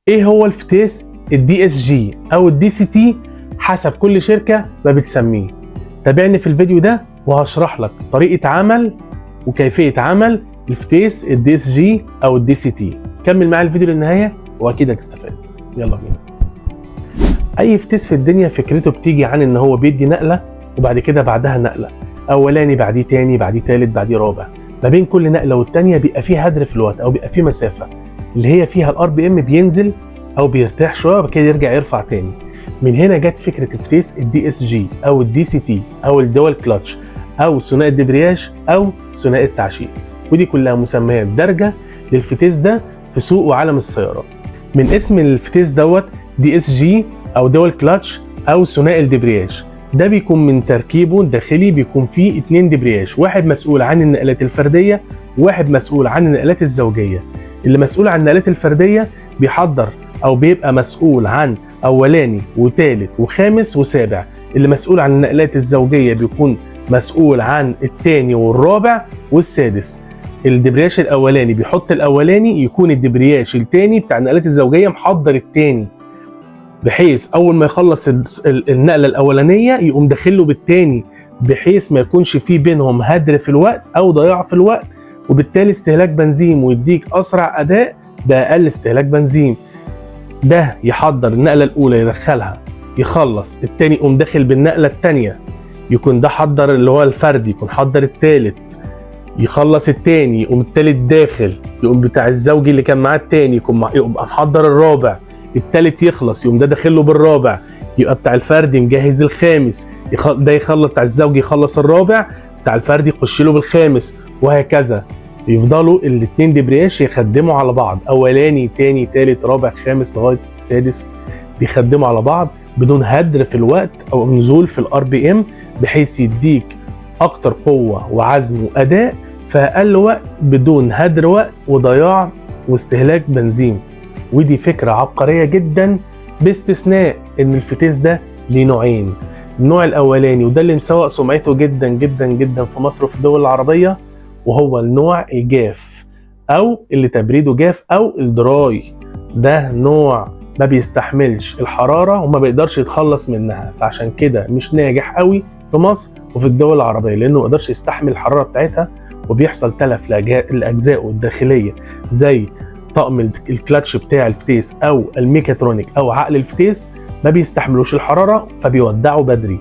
ايه هو الفتيس ال DSG او ال DCT حسب كل شركة ما بتسميه؟ تابعني في الفيديو ده وهشرح لك طريقه عمل وكيفية عمل الفتيس ال DSG او ال DCT. كمل معايا الفيديو للنهاية واكيد هتستفاد. يلا بينا. اي فتيس في الدنيا فكرته بتيجي عن ان هو بيدي نقله وبعد كده بعدها نقله، اولاني بعديه تاني بعديه تالت بعديه رابع. ما بين كل نقله والتانية بيبقى فيه هدر في الوقت او بيبقى فيه مسافة اللي هي فيها ال RPM بينزل او بيرتاح شوية وبعد كده يرجع يرفع تاني. من هنا جت فكرة الفتيس ال DSG او ال DCT او ال dual clutch او ثنائي الدبرياج او ثنائي التعشيق، ودي كلها مسميات دارجه للفتيس ده في سوق وعالم السيارات. من اسم الفتيس دوت DSG او dual clutch او ثنائي الدبرياج، ده بيكون من تركيبه الداخلي بيكون فيه اتنين دبرياج، واحد مسؤول عن النقلات الفردية وواحد مسؤول عن النقلات الزوجية. اللي مسؤول عن النقلات الفردية بيحضر او بيبقى مسؤول عن اولاني وتالت وخامس وسابع. اللي مسؤول عن النقلات الزوجية بيكون مسؤول عن التاني والرابع والسادس. الدبرياج الاولاني بيحط الاولاني، يكون الدبرياج التاني بتاع النقلات الزوجية محضر التاني، بحيث اول ما يخلص النقلة الاولانية يقوم داخله بالتاني، بحيث ما يكونش في بينهم هدر في الوقت او ضياع في الوقت، وبالتالي استهلاك بنزين، ويديك اسرع اداء باقل استهلاك بنزين. ده يحضر النقلة الاولى يدخلها يخلص، التاني يقوم داخل بالنقله التانية، يكون ده حضر اللي هو الفردي يكون حضر التالت، يخلص التاني يقوم التالت داخل، يقوم بتاع الزوجي اللي كان معاه التاني يكون يبقى محضر الرابع، التالت يخلص يقوم ده داخله بالرابع، يبقى بتاع الفردي مجهز الخامس، ده يخلص بتاع الزوجي يخلص الرابع، بتاع الفردي يخش له بالخامس، وهكذا. يفضلوا الاتنين دبرياج يخدموا على بعض، اولاني تاني تالت رابع خامس لغاية السادس، بيخدموا على بعض بدون هدر في الوقت او نزول في ال RPM، بحيث يديك اكتر قوة وعزم واداء في اقل وقت بدون هدر وقت وضياع واستهلاك بنزين. ودي فكرة عبقرية جدا، باستثناء ان الفتيس ده ليه نوعين. النوع الاولاني وده اللي مسوق سمعته جدا جدا جدا في مصر وفي الدول العربية، وهو النوع الجاف او اللي تبريده جاف او ال dry. ده نوع ما بيستحملش الحرارة وما بيقدرش يتخلص منها، فعشان كده مش ناجح قوي في مصر وفي الدول العربية، لانه ما يقدرش يستحمل الحرارة بتاعتها، وبيحصل تلف لاجزائه الداخلية زي طقم الكلاتش بتاع الفتيس او الميكاترونيك او عقل الفتيس، ما بيستحملوش الحرارة فبيودعوا بدري،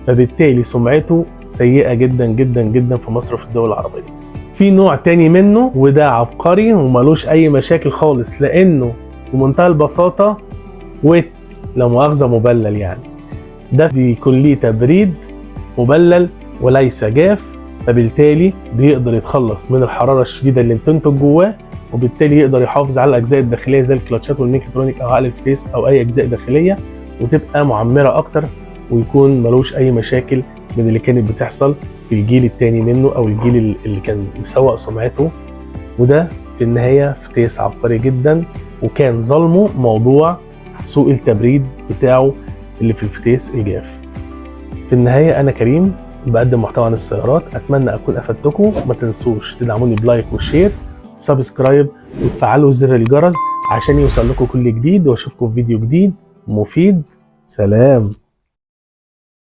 فبالتالي سمعته سيئه جدا جدا جدا في مصر وفي الدول العربية. في نوع تاني منه وده عبقري وملوش اي مشاكل خالص، لانه بمنتهى البساطة wet، لا مؤاخذة مبلل يعني، ده بيكون ليه تبريد مبلل وليس جاف، فبالتالي بيقدر يتخلص من الحرارة الشديدة اللي بتنتج جواه، وبالتالي يقدر يحافظ على الاجزاء الداخلية زي الكلاتشات والميكاترونيك او عقل الفتيس او اي اجزاء داخلية، وتبقى معمره اكتر، ويكون ملوش اي مشاكل من اللي كانت بتحصل في الجيل الثاني منه او الجيل اللي كان مسوق سمعته. وده في النهاية فتيس عبقري جدا، وكان ظلمه موضوع سوء التبريد بتاعه اللي في الفتيس الجاف. في النهاية انا كريم بقدم محتوى عن السيارات، اتمنى اكون افدتكم. ما تنسوش تدعموني ب like و share و subscribe وتفعلوا زر الجرس عشان يوصل لكم كل جديد، واشوفكم في فيديو جديد مفيد. سلام.